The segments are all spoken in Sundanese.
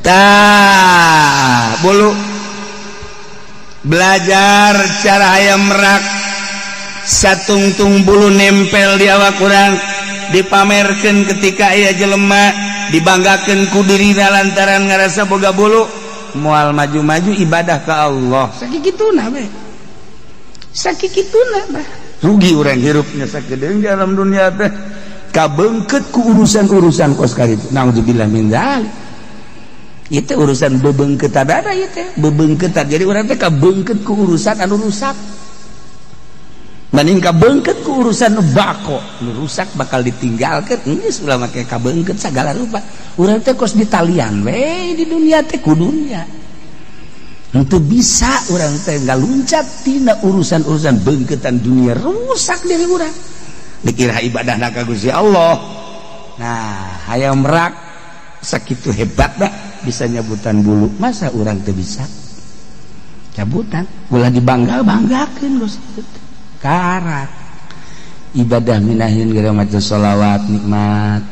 Tah bulu belajar cara hayam merak satungtung bulu nempel di awak urang dipamerkeun ketika aya jelema dibanggakeun ku dirina lantaran ngarasa boga bulu moal maju-maju ibadah ka Allah sakituna we sakituna bah rugi urang hirupnya sakedeung di alam dunia teh kabeungkeut ku urusan-urusan kos karitu naudzubillah min dzalik. Itu urusan bebeungkeutan ada ieu teh bebeungkeutan jadi urang teh kabeungkeut ku urusan anu rusak mending kabeungkeut ku urusan nu bako nu rusak bakal ditinggalkeun geus ulah make kabeungkeut sagala rupa urang teh kos ditalian we di dunia teh ku dunia henteu bisa urang teh ngaluncat tina urusan-urusan beungkeutan dunia rusak diri urang dikira ibadahna ka Gusti Allah. Nah hayam merak sakitu hebat dah bisa nyabutan bulu masa urang teu bisa cabutan ulah dibangga-banggakeun Gusti karak ibadah minahin gara maca sholawat nikmat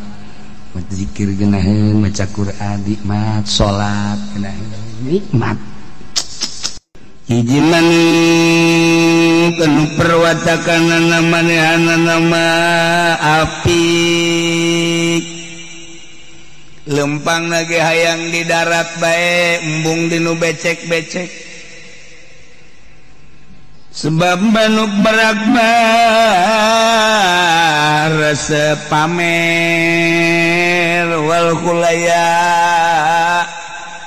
maca zikir geunaheun maca Quran nikmat salat geunaheun nikmat hiji kanu perwatakanana manehanana mah apik lempang lagi hayang di darat bae embung dinu becek-becek sebab manuk merak mah resep pamer wal kulaya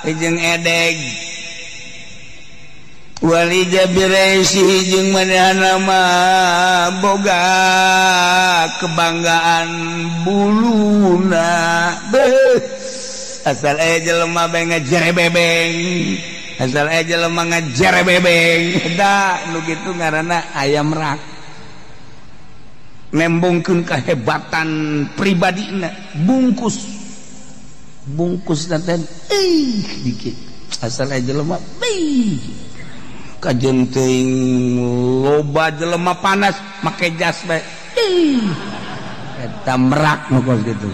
jeung edeg walija bireisi jeung manehna mah boga kebanggaan buluna beuh asal aya jelema bae ngajere bebeng asal aya jelema ngajere bebeng da nu kitu ngaranna ayam rak nembongkeun kehebatan pribadina bungkus bungkus teh ih dikit asal aya jelema beuh kajen teuing loba jelema panas make jas bae ih eta merak nu kos kitu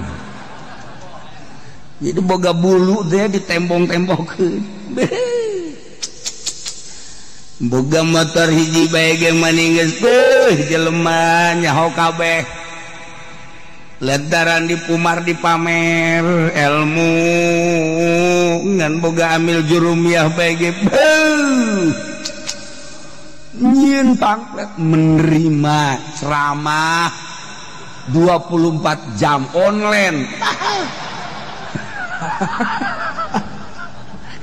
jadi boga bulu teh ditembong-tembongkeun boga motor hiji bae ge maning geus beuh jelema nyaho kabeh lantaran dipumar dipamer ilmu ngan boga amil jurumiyah bae ge beuh nyieun pamflet menerima ceramah 24 jam online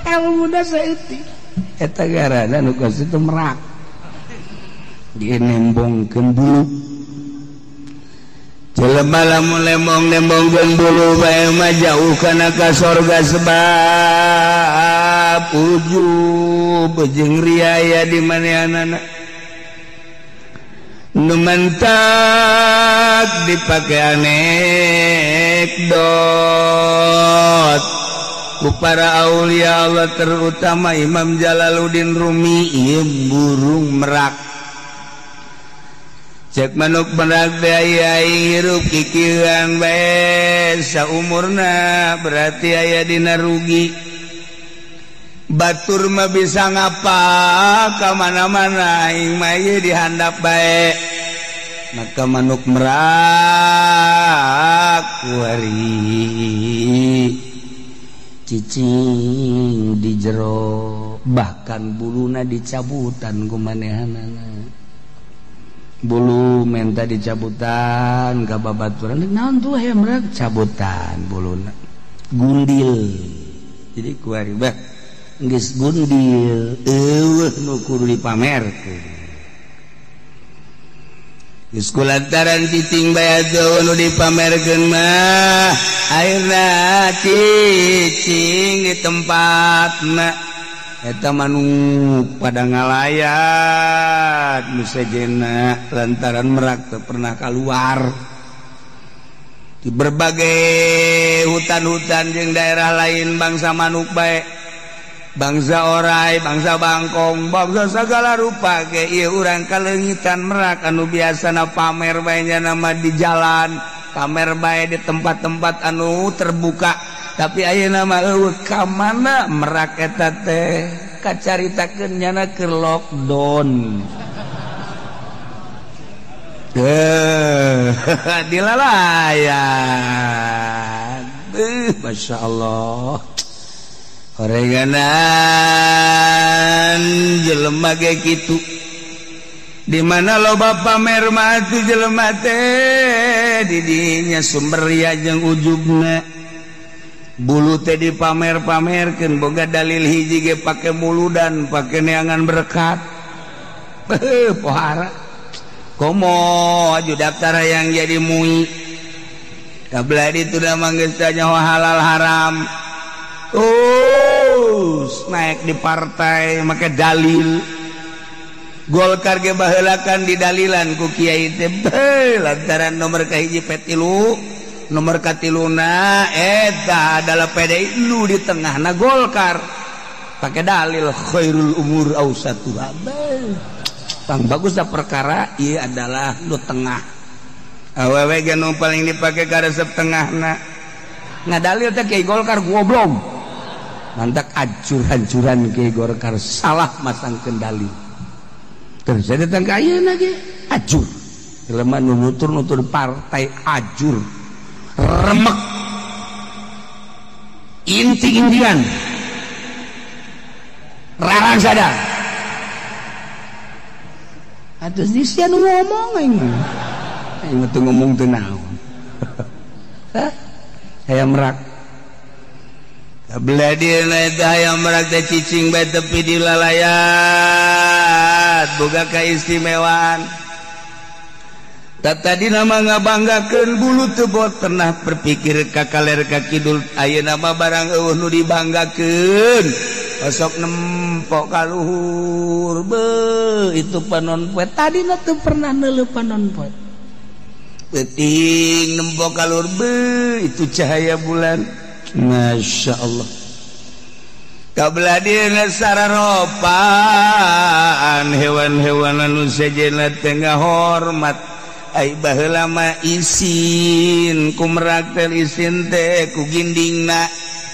ilmu da saeutik eta garana nu kos itu merak dia nembongkeun bulu jelema lamun lembong-lembongkeun bulu bae mah jauh kana ka sorga sebab ujub jeung riaya di manehanana nu mentak dipake anekdot ku para aulia Allah terutama Imam Jalaluddin Rumi ieu burung merak cek manuk merak teh aya hirup kikieuan bae saumurna berarti aya dina rugi batur mah bisa ngapa ka mana-mana aing mah ieu dihandap bae maka manuk merak kuari cicing di jero bahkan buluna dicabutan ku manehanana bulu menta dicabutan ka babaturan naon tuh hayam merak cabutan buluna gundil jadi kuari bah geus gundil eueuh nu kudu dipamerkeun geus kulantaran cicing bae atuh nu dipamerkeun mah akhirna cicing di tempatna eta manuk pada ngalayat nu sejenna lantaran merak teu pernah kaluar di berbagai hutan-hutan jeung daerah lain bangsa manuk bae bangsa orai, bangsa bangkong, bangsa segala rupa ge ieu urang kaleungitan merak anu biasana pamer bae nya nama di jalan, pamer bae di tempat-tempat anu terbuka. Tapi ayeuna mah eueuh ka mana merak eta teh kacaritakeun nyana keur lockdown. Dilalayan. Masya Allah. Horenganan jelema ge kitu. Di mana loba pamer mah atuh jelema teh di dinya sumber ria jeung ujubna. Bulu teh dipamer-pamerkeun boga dalil hiji ge pake muludan, pake neangan berkat. Pohara. Komo aju daftar yang jadi mui. Kabla itu dah manggeus tanya halal haram. Terus naik di partai make dalil. Golkar ge baheulakan di dalilan ku kiai teh lantaran nomor kahiji P3, nomor katiluna eta adalah PDI nu di tengahna Golkar. Pakai dalil khairul umur ausatuha. Bang bagus dah perkara ieu adalah nu tengah. Awewe ge nu paling dipake karesep tengahna. Ngadalil teh kiai Golkar goblok. Mantak acur-hancuran kiai Golkar salah masangkeun dalil. Terus saya datang ke ayeuna ge acur. Jelema nu nutur-nutur partai acur. Remek. Inti-intian. Rarang sadar. Atus di sia nu ngomong aing mah. Aing mah teu ngomong teu naon. Hah? Hayam merak. Kabelah dieuna eta hayam merak teh cicing bae tepi di lalayat. Boga kaistimewaan. Tadi nama ngabanggakeun bulu teu bot pernah berpikir ka kaler ka kidul ayeuna mah barang eueuh nu dibanggakeun. Osok nempok ka luhur beuh itu panon poe tadina teu pernah neuleuh panon poe. Peuting nempok ka luhur beuh itu cahaya bulan. Masya Allah. Kabelah dieuna sararopaan hewan-hewan anu sejenna teh ngahormat. Ai baheula mah isin ku merak teh isin teh ku gindingna,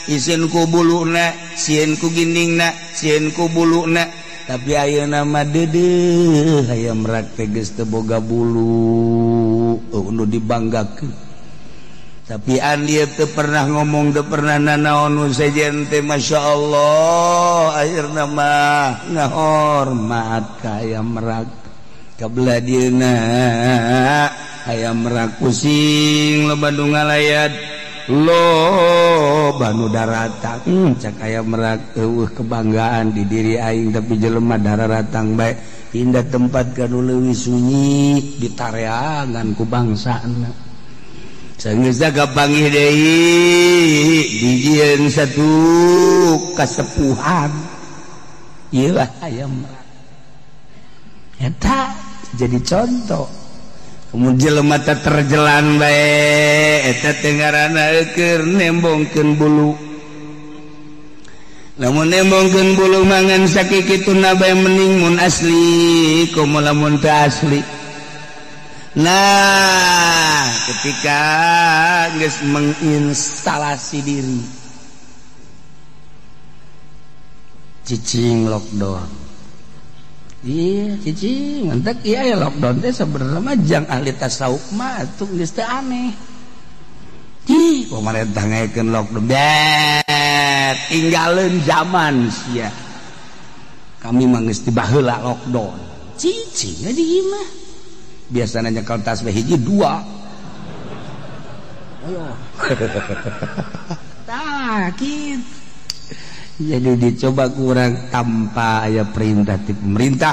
isin ku buluna, sieun ku gindingna, sieun ku buluna. Tapi ayeuna mah deudeuh hayam merak teh geus teu boga bulu, nu dibanggakeun. Tapi andi teu pernah ngomong, teu pernah nanaon nu sejen teh Masya Allah akhirna mah ngahormat ka hayam merak. Kabelah dieuna hayam merak pusing loba nu ngalayat loba nu daratang. Cak hayam merak eueuh kebanggaan di diri aing tapi jelema dararatang bae pindah tempat ka nu leuwih sunyi ditareangan ku bangsana. Sanggeus kapanggih deui dijieun satu kasepuhan. Ieu lah hayam merak. Eta jadi contoh. Kemudian jelema teh terjelan bae eta teh ngaranna keur nembongkeun bulu. Lamun nembongkeun bulu mangan sakikituna bae mending mun asli komo lamun teu asli. Nah, ketika geus menginstalasi diri cicing lockdown. Iya, cicing mantak iya ya lockdown teh sebenarnya mah jang ahli tasawuf mah atuh geus teu aneh. Ih, pemerintah ngaekeun lockdown. Bet, tinggalin zaman sia. Kami mah geus dibaheula lockdown. Cicing di imah. Biasanya nyekel tasbih hiji dua. Ayo. Tah, kitu. Jadi dicoba kurang tanpa aya perintah ti pemerintah.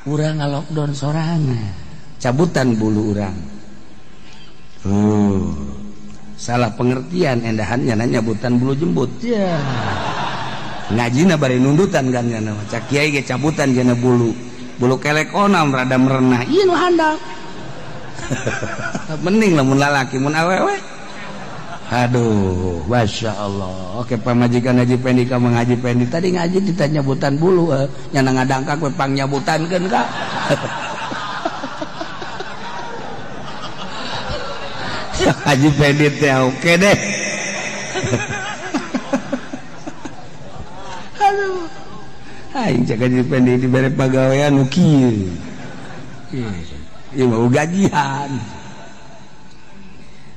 Urang ngalockdown sorangan. Cabutan bulu urang. Salah pengertian endahannya nanya nyabutan bulu jembut. Ya. Ngajina bari nundutan kan nya mah. Cak kiai ge cabutan jana bulu. Bulu kelek onam rada merenah. Ieu nu handap. Mending lamun lalaki mun awewe. Aduh, Masya Allah. Oke, pamajikan Haji Pendi ka Mang Haji Pendi tadi ngaji ditanya nyabutan bulu, nyana ngadangkak we pangnyabutankeun ka. Haji Pendi teh oke deh. Aduh. Aing cek aja pendek dibere pagawean nu kieu. Ieu mau gajian.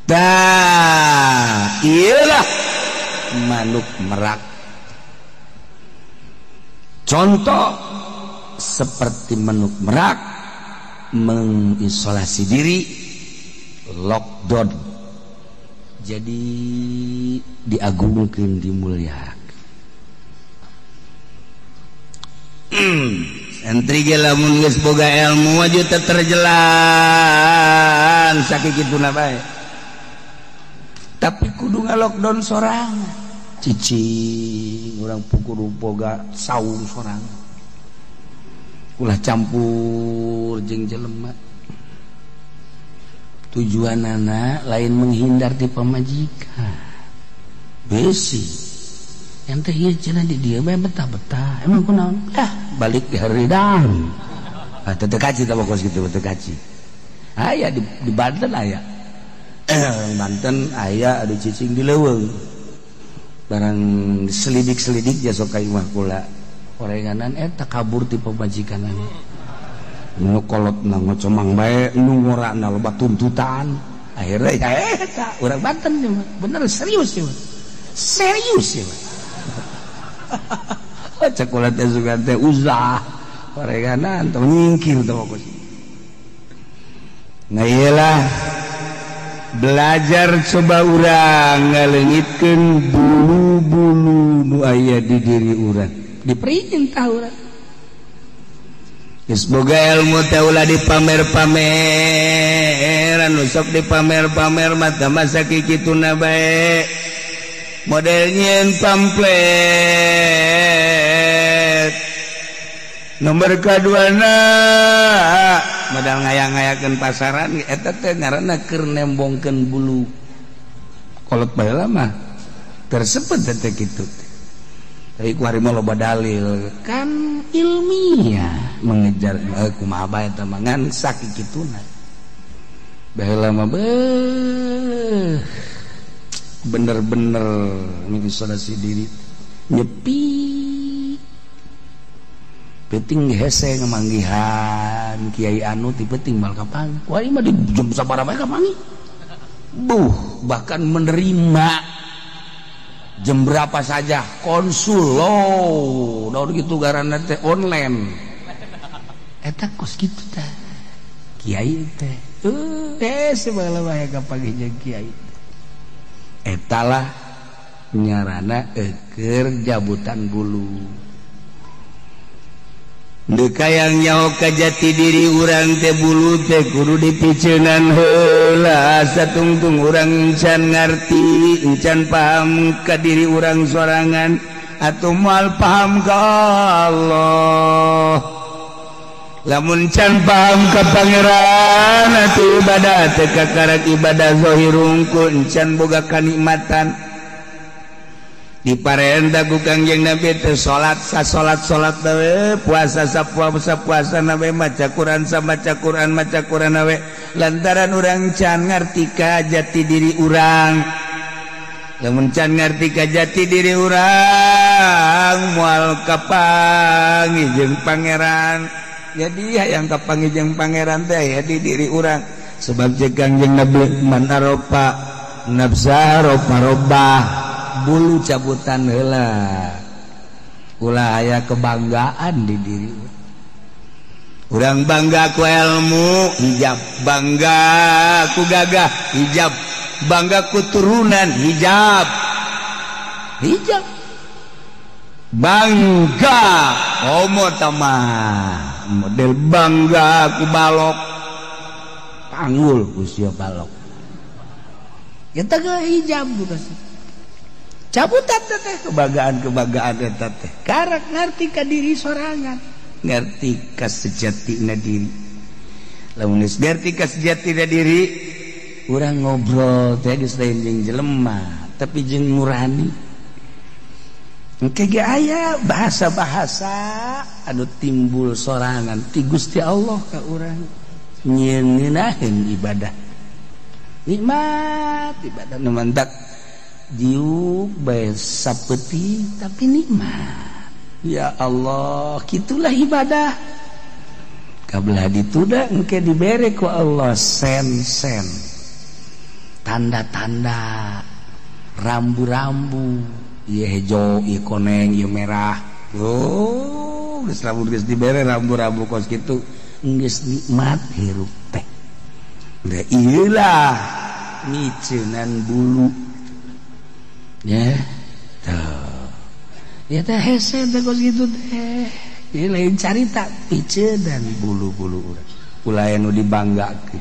Tah, ieu lah manuk merak. Contoh seperti manuk merak mengisolasi diri, lockdown. Jadi diagungkeun, dimuliakan. Santri ge lamun geus boga ilmu aja teu terjelan sakituna bae. Tapi kudu nga-lockdown sorangan. Cicing urang kudu boga saung sorangan. Ulah campur jeung jelema. Tujuanana lain menghindar ti pamajikan. Besi. Yang teh ieu cenah di dieu bae betah-betah. Emang kunaon? Ah, balik di haridang. Ah, teu kaci tah kos kitu teu kaci. Aya di Banten aya. Banten aya adu cicing di leuweung. Barang selidik-selidik ja sok ka imah kula. Orenganan eta kabur ti pamajikanana. Nu kolotna ngocomang bae, nu ngorana loba tuntutan. Akhirnya ya eta urang Banten ieu mah. Bener serius ieu mah. Serius ieu mah. Cek kula teh sugan teh uzah. Orenganan teh nyingkir teh kos. Nah iyalah belajar coba urang ngaleungitkeun bulu-bulu nu aya di diri urang. Diperintah urang. Geus boga ilmu teh ulah dipamer-pameran, nu sok dipamer-pamer mah teh masa kikituna bae. Model nyieun pamflet. Nomor kaduana modal ngayang-ngayakeun pasaran eta teh ngaranna keur nembongkeun bulu. Kolot baheula mah tersebut teh kitu. Tapi ku hari mah loba dalil kan ilmiah mengejar kumaha bae eta mah ngan sakituna. Baheula mah beuh bener-bener mengisolasi diri nyepi. Penting hese ngemanggihan kiai anu ti penting mal kapan. Wah ieu mah di jam sabaraha bae kapangi. Buh, bahkan menerima jam berapa saja konsul loh, daun gitu garana teh online. Eta kos kitu teh. Kiai teh. Hese baheula bae kapanggih jeung kiai. Eta lah nyarana eukeur jabutan bulu. Dekayang nyaho ka jati diri urang teh bulu teh kudu dipiceunan heula satungtung urang encan ngarti encan paham ka diri urang sorangan atuh moal paham ka Allah. Lamun can paham ka Pangeran atuh ibadah teh kakarak ibadah zahir hungkul encan boga kanikmatan. Diparenta ku Kangjeng Nabi teh salat sasolat-salat we puasa sapuasa-puasa nawe maca Quran samaca Quran maca Quran we lantaran urang can ngarti ka jati diri urang. Lamun can ngarti ka jati diri urang moal kapanggih jeung Pangeran. Jadi hayang kapanggih jeung Pangeran teh aya di diri urang sebab jeung Kangjeng Nabi man arofa nafsa rofa robah bulu cabutan heula ulah aya kebanggaan di diri urang. Bangga ku ilmu hijab, bangga ku gagah hijab, bangga ku turunan hijab, hijab bangga homo tamah model bangga ku balok panggul ku sia balok kita ke hijab bukan cabutan teh kebanggaan-kebanggaan eta teh karak ngarti ka diri sorangan, ngarti ka sejatina diri. Lamun geus ngarti ka sejatina diri urang ngobrol teh geus lain jeung jelema tapi jeung nurani. Engke ge aya bahasa-bahasa anu timbul sorangan ti Gusti Allah ka urang nyieun ngeunaheun ibadah nikmat ibadah nu mantak diuk bae sapeuti tapi nikmat. Ya Allah, kitulah ibadah. Kabelah dituda engke dibere ku Allah sen-sen, tanda-tanda, rambu-rambu, ieu hejo, ieu koneng, ieu merah. Oh, geus lamun geus dibere rambu-rambu kos kitu, geus nikmat hirup teh. Da ieu lah miceunan bulu. Ya, tuh. Ya teh hese teh kos kitu teh. Ieu lain carita piceunan bulu-bulu urang. Ulah anu dibanggakeun.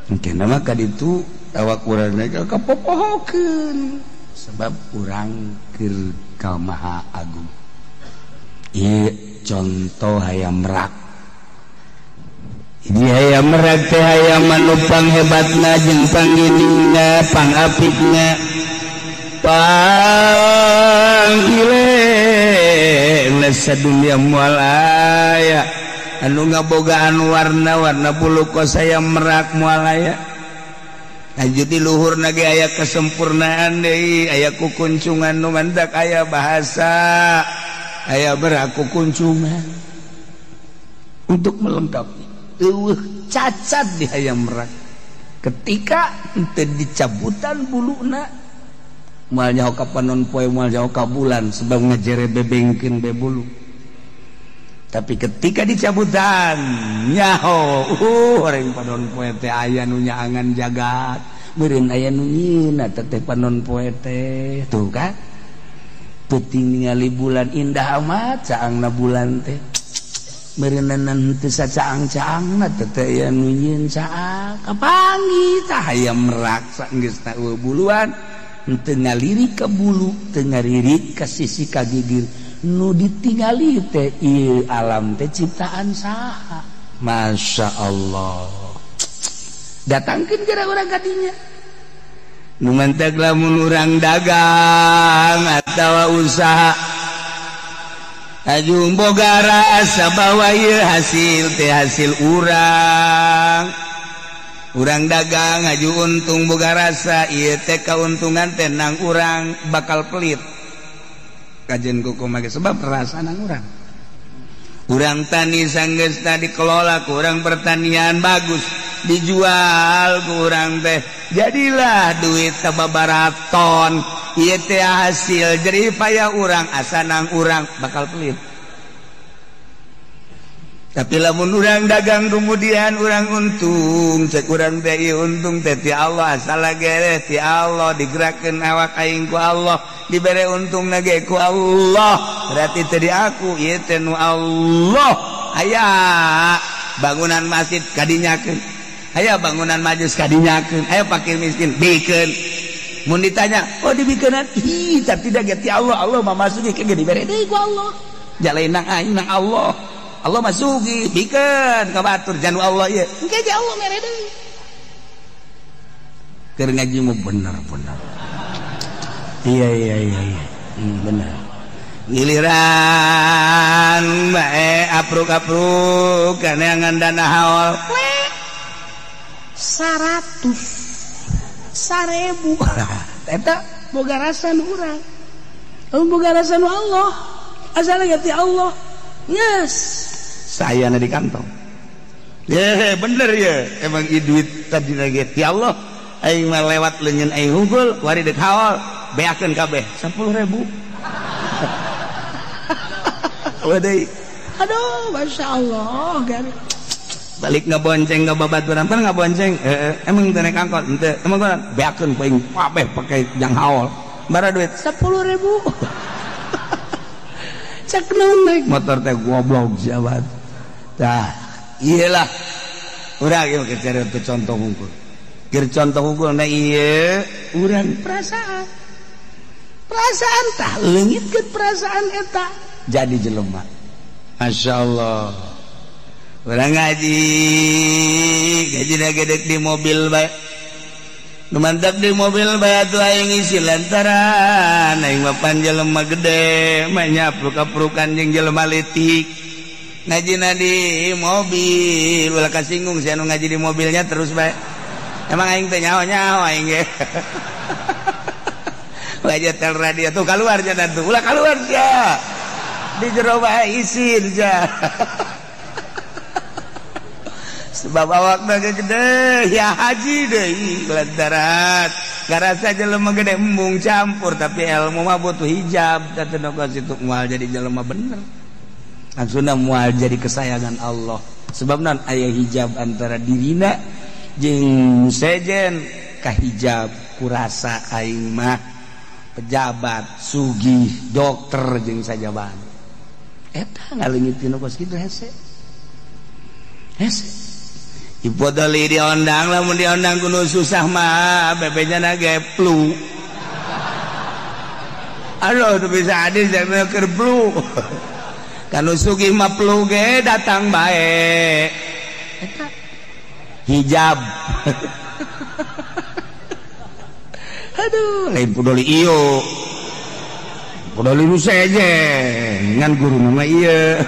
Engke mah ka ditu awak urang teh kapopohokeun sebab urang keur ka Maha Agung. Ieu contoh hayam merak. Ini hayam merak teh hayam anu panghebatna jeung pangginingna, pangapikna, panggile sadunia moal aya anu ngabogaan warna-warna bulu kos hayam merak moal aya. Lanjut di luhur nage aya kesempurnaan deui, aya kukuncungan nu mantak aya bahasa, aya merak kukuncungan untuk melengkapi. Eueuh cacat di hayam merak. Ketika henteu dicabutan buluna moal nyaho ka panon poe, moal nyaho ka bulan sebab ngejere bebengkeun be bulu. Tapi ketika dicabutan nyaho, orang panon poe teh aya nu nyaangan jagat, meureun aya nu nyieuna teh panon poe teh. Tuh kan. Peuting ningali bulan indah amat caangna bulan teh. Meureunna teu sacaang-caangna teh aya nu nyieun caang. Kapanggih tah hayam merak saenggeusna eueuh buluan. Teu ngalirik ka bulu, teu ngalirik ka sisi ka gigir. Nu ditingali teh ieu alam teh ciptaan saha. Masya Allah. Datangkeun gara urang ka dinya. Nu mantek lamun urang dagang atawa usaha aju boga rasa bahwa ieu hasil teh hasil urang. Urang dagang aju untung boga rasa ieu teh kauntungan teh nang urang bakal pelit. Kajen kuku make sebab rasa nang urang. Urang tani sanggeusna dikelola ku urang pertanian bagus, dijual ku urang teh jadilah duit tababaraton. Ieu teh hasil jerih payah urang asa nang urang bakal pelit. Tapi lamun urang dagang kemudian urang untung, cek urang teh ieu untung teh ti Allah, asal gereh ti Allah, digerakkeun awak aing ku Allah, dibere untungna ge ku Allah, berarti teh di aku ieu teh nu Allah. Aya bangunan masjid kadinyakeun, aya bangunan majlis kadinyakeun, aya fakir miskin bikeun. Mun ditanya, oh dibikeunan, ih tapi da ge ti Allah, Allah mah masuki ke ge dibere deui ku Allah. Jalain nang aing nang Allah. Allah masuki bikeun ka batur janu Allah ieu. Engke ge Allah mere deui. Keur ngaji mah bener-bener. Iya iya iya iya. Bener. Giliran bae apruk-apruk kaneangan dana haol. 100 1000. Eta boga rasa nu urang. Boga rasa nu Allah. Asal ge ti Allah. Yes, saya na di kantong. Ye, bener ya. Emang i duit tadi lagi ti Allah. Aing mah lewat leungeun aing unggul, wari deuk haol, beakeun kabeh 10.000. Waduh. Aduh, Masya Allah, gari. Balik ngabonceng ka babaturan, pan ngabonceng. Emang teu naik angkot, henteu. Emang beakeun ku aing kabeh pake jang haol. Bara duit 10.000. Cek naik motor teh goblok jabat. Tah, iyalah. Urang ieu keur cari contoh unggul. Keur contoh unggul na ieu urang perasaan. Perasaan tah leungitkeun perasaan eta jadi jelema. Masya Allah. Urang ngaji, gajina gedek di mobil bae. Nu mantap di mobil bae atuh aing isi lantaran aing mah pan jelema gede, mah nyapruk-aprukan jeung jelema leutik. Ngajina di mobil, ulah kasinggung si anu ngaji di mobilnya terus bae. Emang aing teh nyaho-nyaho aing ge. Ulah tel radio tuh keluar nya tuh, ulah keluar sia. Di jero bae isin ja. Sebab awakna gede ya haji deui lantaran ngarasa jelema gede embung campur tapi ilmu mah butuh hijab teh nu situ moal jadi jelema bener. Langsungna moal jadi kesayangan Allah. Sebab non aya hijab antara dirina jeung sejen kahijab kurasa aing mah pejabat, sugih, dokter jeung sajaban. Eta ngaleungit dina kos kitu hese. Hese. Ipodoli diondang lamun diondang kudu susah mah bebejana ge flu. Aduh teu bisa adil jangan keur flu. Kanu sugih mah flu ge datang bae. Eta hijab. Aduh, lain peduli iyo. Peduli nu sejen ngan guru mah ieu.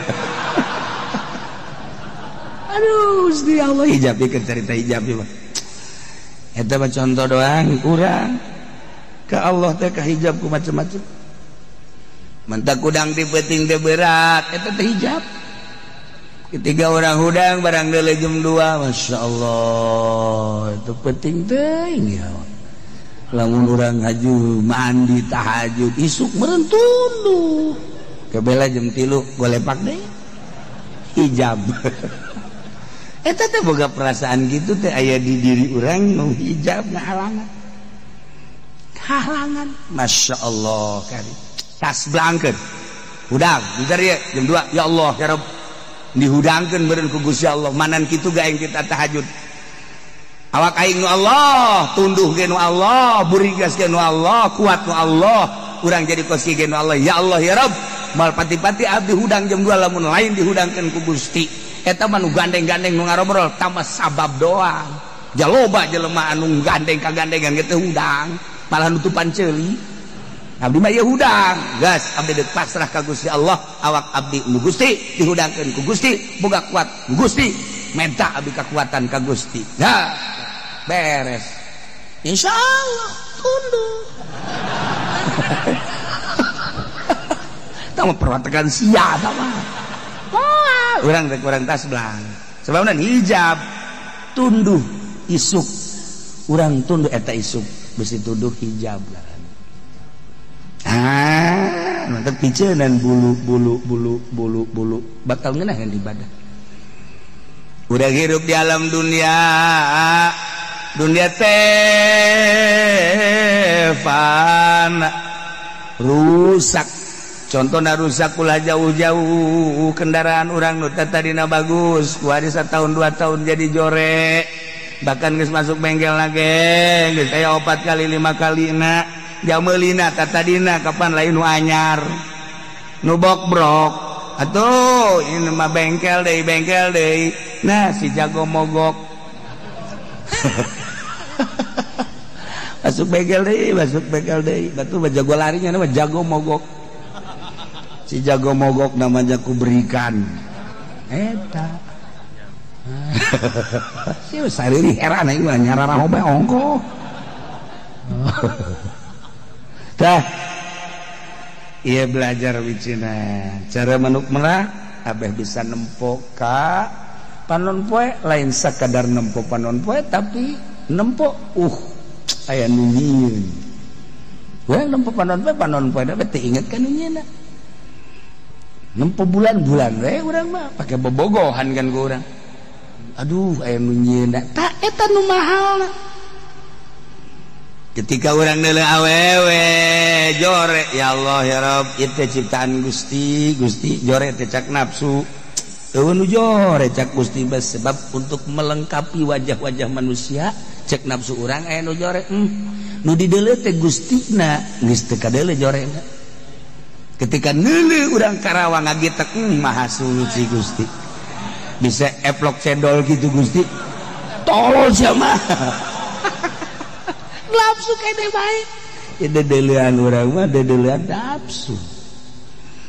Aduh, Gusti Allah hijab ieu cerita hijab ieu mah. Eta mah contoh doang kurang. Ka Allah teh ka hijab ku macem-macem. Mentak hudang di peuting teh berat, eta teh hijab. Ketiga orang hudang barang deuleu jam 2, Masya Allah, itu peuting teuing ya. Lamun urang haju mandi tahajud isuk meureun tunduh. Kebela jam 3 golepak deui. Hijab. Eta teh boga perasaan gitu teh aya di diri urang nu hijab ngahalangan. Halangan. Masya Allah kari. Tas blangkeun. Hudang, bentar ya jam 2. Ya Allah ya Rabb. Dihudangkeun meureun ku Gusti Allah. Manan kitu ga aing kita tahajud. Awak aing nu Allah, tunduh ge nu Allah, burigas ge nu Allah, kuat nu Allah, urang jadi kos ge nu Allah. Ya Allah ya Rabb. Mal pati-pati abdi hudang jam 2 lamun lain dihudangkeun ku Gusti. Eta mah nu gandeng-gandeng nu ngarobrol tambah sabab doang. Jaloba jelema anu gandeng kagandengan ge teh hudang, malah nutupan ceuli. Abdi mah ieu hudang, gas abdi deuk pasrah ka Gusti Allah, awak abdi nu Gusti dihudangkeun ku Gusti, boga kuat ku Gusti, menta abdi kakuatan ka Gusti. Nah, beres. Insyaallah tunduk. Tah mah perwatekan sia tah mah. Moal urang rek urang tas belang. Sebabna hijab tunduh isuk. Urang tunduh eta isuk besi tunduh hijab lah. Ah, mantap picenan bulu bulu bulu bulu bulu bakal ngeunaheun ibadah. Udah hirup di alam dunia, dunia teh fana rusak. Contohna rusak ulah jauh-jauh kendaraan urang nu tadina bagus, kuari satahun 2 tahun jadi jorek. Bahkan geus masuk bengkel lagi, geus aya 4 kali 5 kali na. Jamelina tatadina kapan lain nu anyar nu bokbrok atuh ini mah bengkel deui nah si jago mogok masuk bengkel deui batu mah jago larinya mah jago mogok si jago mogok namanya ku berikan eta si sariri heran aing mah nyarara hobe ongkoh. Tah, iya belajar wicina cara manuk merak abeh bisa nempo ka panon poe lain sakadar nempo panon poe tapi nempo aya nu nyieun. We nempo panon poe da teu inget ka nu nyieunna. Nempo bulan-bulan we urang mah pake bobogohan kan ku urang. Aduh aya nu nyieunna. Tah eta nu mahalna. Ketika orang neuleuh awewe jore ya Allah ya Rabb ieu teh ciptaan Gusti Gusti jore teh cak nafsu eueuh nu jore cak Gusti bes sebab untuk melengkapi wajah-wajah manusia cek nafsu urang aya nu jore nu dideuleuh teh Gustina geus teu kadeuleuh jorena ketika neuleuh urang Karawang ngagitek maha suci Gusti bisa eplok cendol gitu Gusti tolol sia mah nafsu kene bae ya dedelean urang mah dedelean nafsu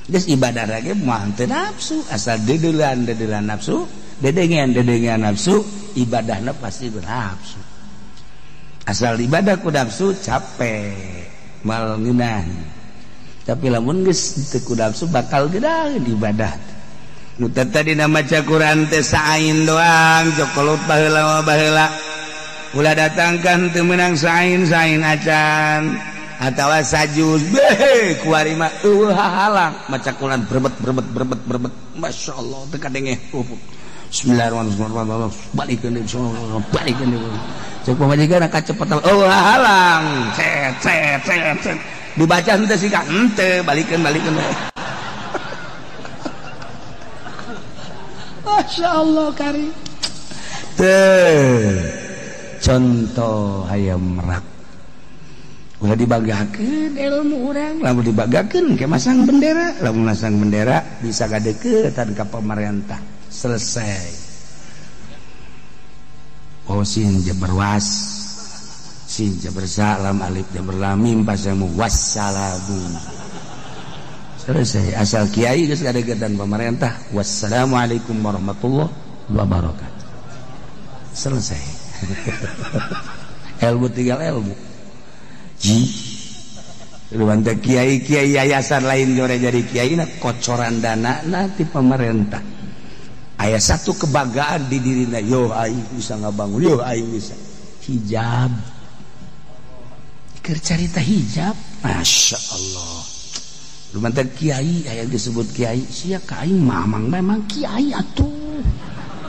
geus ibadah lagi mah teu nafsu asal dedelean dedelean nafsu dedengean dedengean nafsu ibadahna pasti bernafsu asal ibadah ku nafsu capek mal ngeunah Tapi lamun geus teu ku nafsu bakal gedaheun ibadah. Nu tadi maca Quran teh sain doang jokolot baheula baheula. Ulah datangkan teu meunang sain-sain acan atawa sajuz beh kuari mah eueuh hahalang maca Quran berbet berbet berbet berbet masyaallah teu kadenge. Bismillahirrahmanirrahim balikeun deui balikeun deui. Cek pamajikan kacepetan eueuh hahalang cet cet cet cet dibaca henteu sih ka henteu balikeun balikeun. Masya Allah kari teh contoh hayam merak ulah dibanggakeun ilmu urang lamun dibanggakeun ke masang bendera lamun masang bendera bisa gadeukeutan ka pamarentah selesai. Oh sin jabar was sin jabar salam alif jabar lam mim pasamu wassalamu selesai asal kiai geus gadeukeutan pamarentah wassalamualaikum warahmatullahi wabarakatuh selesai. Ilmu tinggal ilmu ji luwanta kiai-kiai yayasan lain jore jadi kiai na kocoran dana na ti pemerintah aya satu kebanggaan di dirina yo aing bisa ngabangun yo aing bisa hijab keur carita hijab Masya Allah luwanta kiai aya disebut kiai sia ka aing mamang memang kiai atuh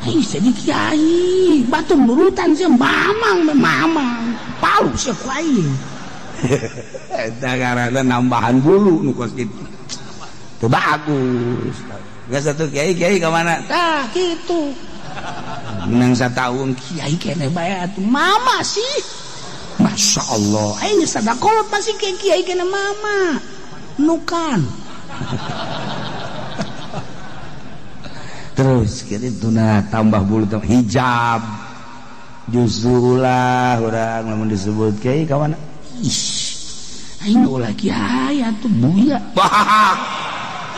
aing jadi kiai batu nurutan sia mamang mamang palu sia ku aing eta karana nambahan bulu nu kos kitu teu bagus geus atuh kiai-kiai ka mana tah kitu menang sataun kiai keneh bae atuh mama sih Masya Allah aing geus sadakolot masih kiai keneh mama nukan. Terus kitu nah tambah bulu tambah hijab justru ulah urang lamun disebut kiai ka mana ih aing ulah kiai atuh buya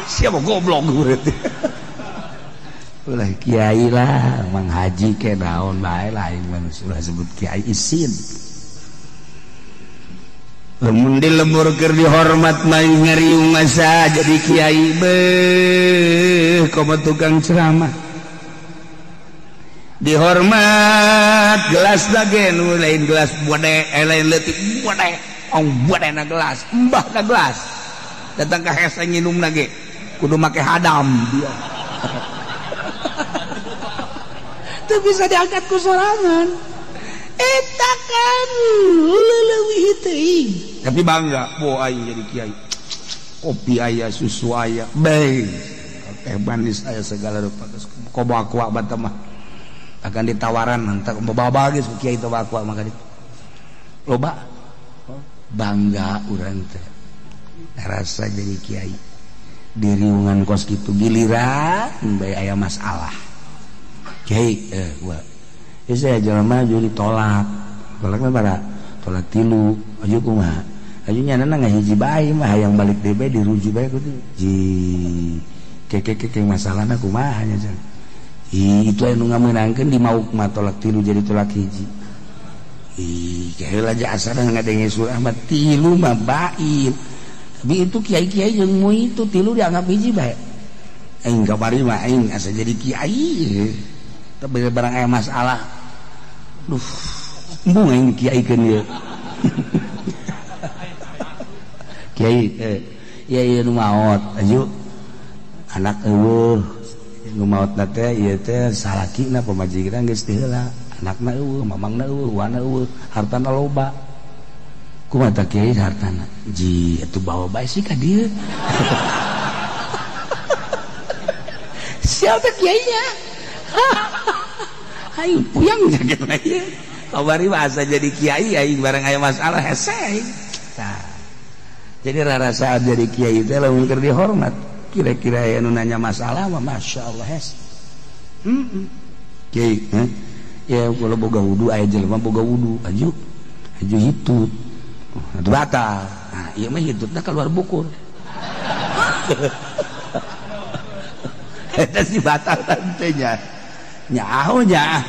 siapa goblok berarti ulah kiai lah mang haji ke naon bae lah aing mah ulah sebut kiai isin lamun di lembur keur dihormat mah ngariung masa jadi kiai beuh komo tukang ceramah dihormat gelas lagi nu lain gelas bode lain leutik bode ong bode na gelas mbah na gelas datang ka hese nginum lagi kudu make hadam dia teu bisa diangkat ku sorangan eta kan leuwih teuing tapi bangga bo aing jadi kiai kopi aya susu aya bae teh manis aya segala rupa komo aqua bata mah akan ditawaran entar bawa geus ku kiai teh aqua maka ditu loba bangga urang teh rasa jadi kiai diriungan kos kitu giliran bae aya masalah kiai gua ya saya jelema jadi ditolak tolak mah bara tolak tilu aju kumaha aju nyanana ngahiji bae mah hayang balik deui bae dirujuk bae kudu ji keke masalahna kumaha nya cenah itu anu ngamenangkeun di mauk mah tolak tilu jadi tolak hiji ih heula aja asana ngadenge surah mah tilu mah bain tapi itu kiai-kiai jeung mu itu tilu dianggap hiji bae aing kamari mah aing asa jadi kiai tapi barang aya masalah duh embung aing kiaikeun ieu kiai ieu ieu nu maot aju anak eueuh nu maotna teh ieu teh salakina pamajikan geus teu heula anakna eueuh mamangna eueuh wana eueuh hartana loba kumaha tah kiai hartana ji atuh bawa bae sih ka dieu siapa kiainya aing puyang jaga ieu kabari bahasa jadi kiai aing barang aya masalah hese tah jadi rarasaan jadi kiai teh lamun keur dihormat kira-kira aya nu nanya masalah mah masyaallah hese kiai ya kalau boga wudu aya jelema boga wudu aju aju hitut atuh batal nah ieu mah hitutna keluar bukur eta si batal tantenya nyaho nya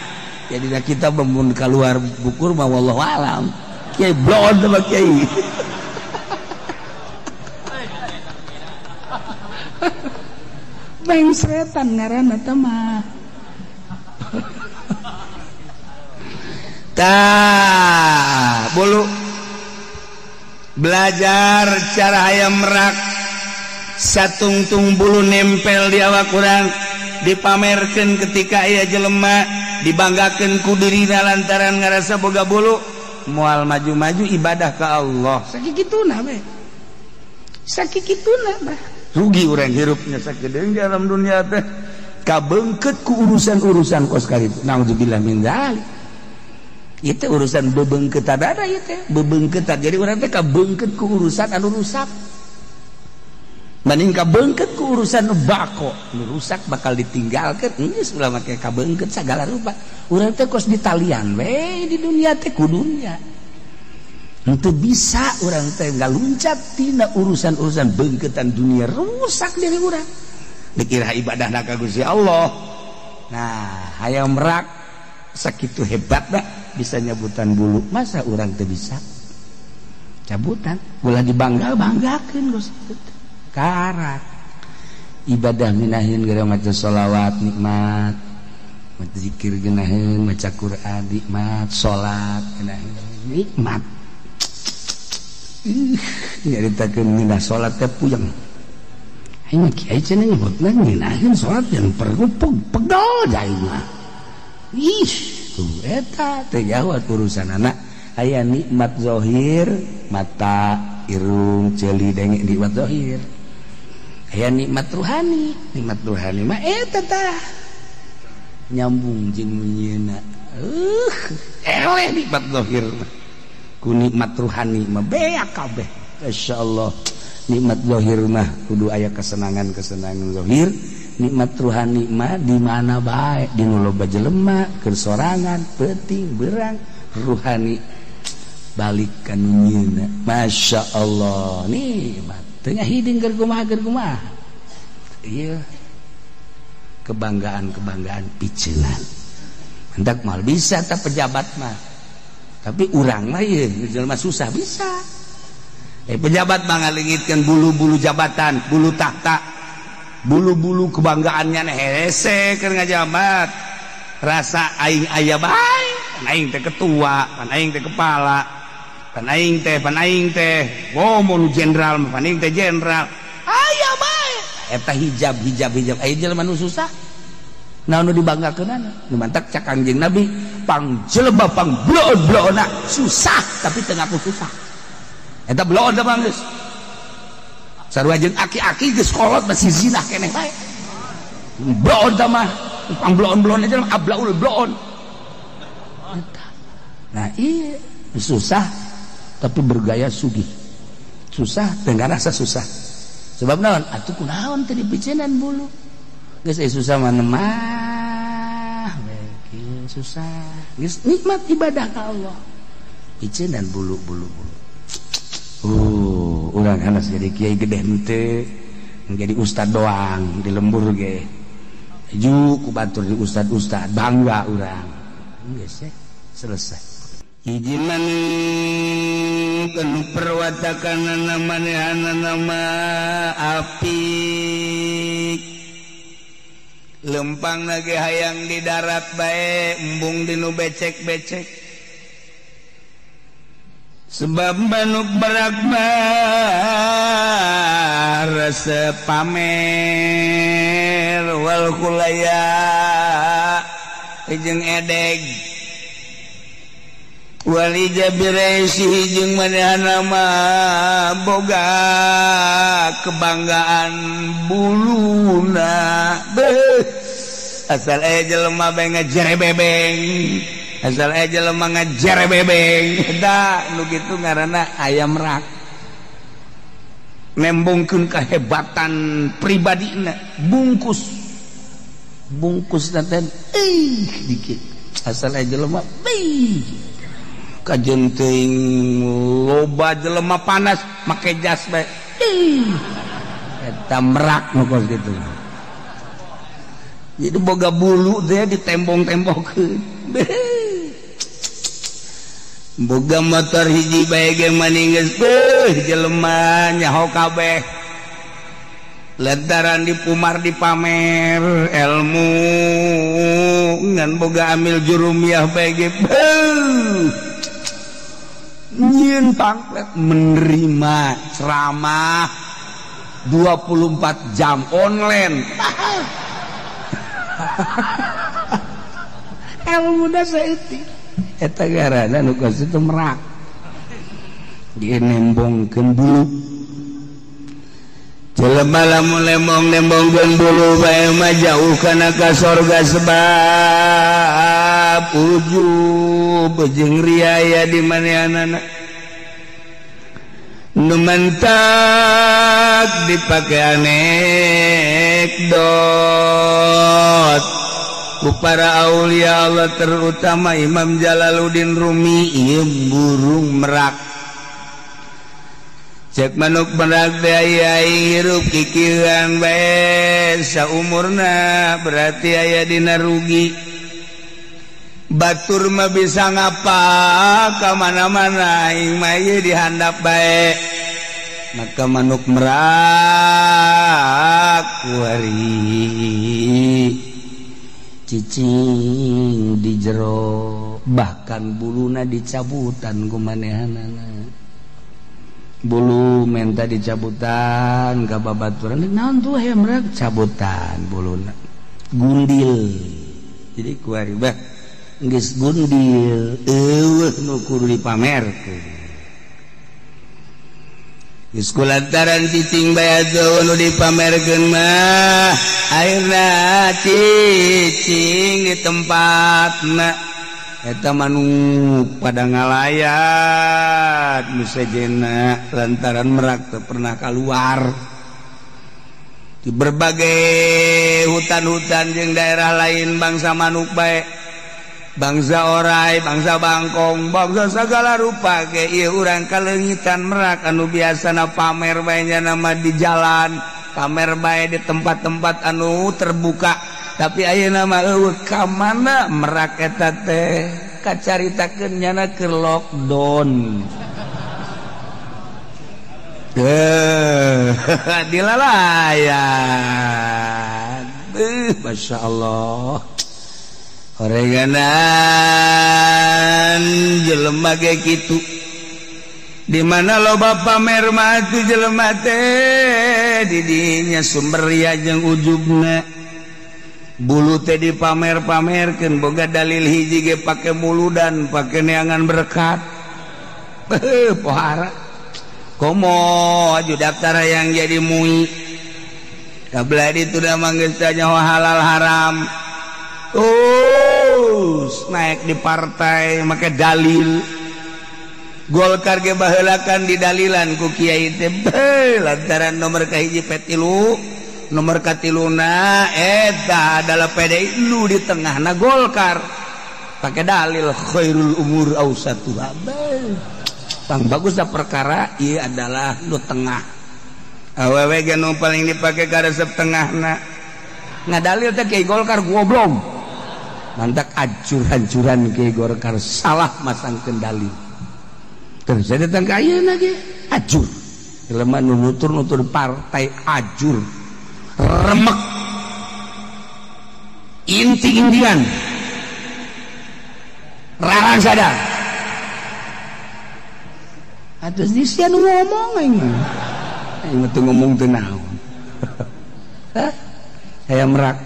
jadi kita memun keluar bukur mah wallahu alam kiai blon sama kiai. Bengsretan ngaranna teh mah. Tah, bulu belajar cara hayam merak satungtung bulu nempel di awak urang dipamerkeun ketika aya jelema dibanggakeun ku dirina lantaran ngarasa boga bulu moal maju-maju ibadah ka Allah. Sakituna we. Sakituna mah. Rugi urang hirupnya sakedeung di alam dunia teh kabeungkeut ku urusan-urusan kos kitu. Naudzubillah min dzalik. Itu urusan bebeungkeutan ada ieu teh, bebeungkeutan. Jadi urang teh kabeungkeut ku urusan anu rusak. Banding kabeungkeut ku urusan nu bako, nu rusak bakal ditinggalkeun. Geus ulah make kabeungkeut sagala rupa. Urang teh kos ditalian we di dunia teh ku dunia. Henteu bisa urang teh ngaluncat tina urusan-urusan beungkeutan dunia rusak diri urang. Dikira ibadahna ka Gusti Allah. Nah, hayang merak sakitu hebatna bisa nyabutan bulu, masa urang teu bisa cabutan? Ulah dibangga-banggakeun geus karak. Ibadah minahin gara maca sholawat nikmat, maca zikir geunaheun, maca Quran nikmat, salat geunaheun nikmat. Nyaritakeun ngeunah salat teh puyeng. Aing mah kiai cenah nyebutna ngeunaheun salat yang perlu pegel aing mah. Ih, tuh eta teh jauh urusan anak. Aya nikmat zahir, mata, irung, ceuli, denge nikmat zahir. Aya nikmat ruhani, nikmat ruhani mah eta tah nyambung jeung nyieuna. Eleh nikmat zahir mah. Ku nikmat ruhani mah beak kabeh. Masyaallah, nikmat zahir mah kudu aya kesenangan-kesenangan zahir. Nikmat ruhani mah di mana bae, di nu loba jelema, keur sorangan, peuting, berang, ruhani balik ka nu nyieuna. Masya Allah, nikmat. Teu nyahiding keur kumaha. Ieu kebanggaan-kebanggaan piceunan. Hendak moal bisa ta pejabat mah. Tapi urang mah ieu jelema susah bisa. Pejabat mah ngalengitkeun bulu-bulu jabatan, bulu tahta, bulu-bulu kebanggaannya hese keur ngajabat. Rasa aing aya bae, pan aing teh ketua, pan aing teh kepala, pan aing teh, oh mun jenderal, pan aing teh jenderal. Aya bae. Eta hijab aya jelema nu susah. Naon nu dibanggakeunana? Nu mantak cak Kangjeng Nabi, pang jelema pang bloon-bloonna susah tapi teu ngaku susah. Eta bloon teh bang geus. Sarua jeung aki-aki geus kolot masih zinah keneh bae. Bloon teh mah pang bloon-bloon aja ablaul bloon. Nah, iya susah tapi bergaya sugih. Susah dengan rasa susah. Sebab naon? Atuh kunaon teh dipicenan bulu. Geus susah mah mah we susah. Geus nikmat ibadah ka Allah. Picenan bulu-bulu. Urang hanas jadi kiai gede henteu, jadi ustad doang di lembur ge. Ju ku batur di ustad-ustad bangga urang. Geus selesai. Hiji manuk anu perwatakanana manehanana mah apik. Lempang lagi hayang di darat bae, embung di nu becek-becek. Sebab manuk berak mah resep pamer wal kulaya jeung edeg. Wali jabiresi jeung manehna mah boga kebanggaan buluna. Beuh, asal aya jelema bae ngajere bebeng, asal aya jelema ngajere bebeng. Eta nu kitu ngaranna ayam rak. Nembongkeun kehebatan pribadina, bungkus. Bungkus teh dikit. Asal aya jelema beuh. Kajen teuing loba jelema panas make jas bae. Eta merak nu kos kitu. Jadi boga bulu teh ditembong-tembongkeun. Boga motor hiji bae ge maning geus beuh jelema nyaho kabeh. Lantaran dipumar dipamer ilmu ngan boga amil jurumiyah bae ge nyieun pamflet menerima ceramah 24 jam online. Ilmu da saeutik eta garana nu kos itu merak dia nembongkeun bulu. Jelema lamun lembong nembongkeun bulu bae mah jauh kana ka sorga sebab ujub jeung riaya di manehanana. Nu mentak dipake anekdot ku para aulia Allah terutama Imam Jalaluddin Rumi ieu burung merak. Cek manuk merak teh aya hirup kikieuan bae saumurna berarti aya dina rugi. Batur mah bisa ngapa ka mana-mana aing mah ieu dihandap bae. Maka manuk merak kuari cicing di jero bahkan buluna dicabutan ku manehanana. Bulu menta dicabutan ka babaturan naon tuh hayam merak cabutan buluna gundil. Jadi kuari bah geus gundil eueuh nu kudu dipamerkeun. Geus kulantaran cicing bae atuh nu dipamerkeun mah akhirna cicing di tempatna eta manuk pada ngalayat nu sejena lantaran merak teu pernah keluar di berbagai hutan-hutan jeung daerah lain bangsa manuk bae, bangsa orai, bangsa bangkong, bangsa segala rupa ge ieu urang kaleungitan merak anu biasana pamer bae nya nama di jalan, pamer bae di tempat-tempat anu terbuka. Tapi ayeuna mah eueuh ka mana merak eta teh kacaritakeun nyana keur lockdown. Dilalayan. Masya Allah. Horeganan jelema ge kitu. Di mana loba pamer mah atuh jelema teh di dinya sumber ria jeung ujubna. Bulu teh dipamer-pamerkeun boga dalil hiji ge pake muludan pake neangan berkat. Pohara komo aju daftar yang jadi mui kabla ditu da mah geus teh nyaho halal haram. Terus naik di partai make dalil. Golkar ge baheulakan didalilan ku kiai teh lantaran nomor kahiji P3 nomor katiluna eta adalah PDI lu di tengahna Golkar pakai dalil khairul umur ausatuha. Bang bagus dah perkara ieu adalah lu tengah. Awewe ge nu paling dipake karesep tengahna. Ngadalil teh kiai Golkar goblok. Mantak acur-ancuran kiai Golkar salah masangkeun dalil. Terus saya datang ka ayeuna ge acur. Jelema nu nutur-nutur partai ajur. Remek inti-intian rarang sadar atus disian ngomong aing aing teu ngomong teu naon. Hayam merak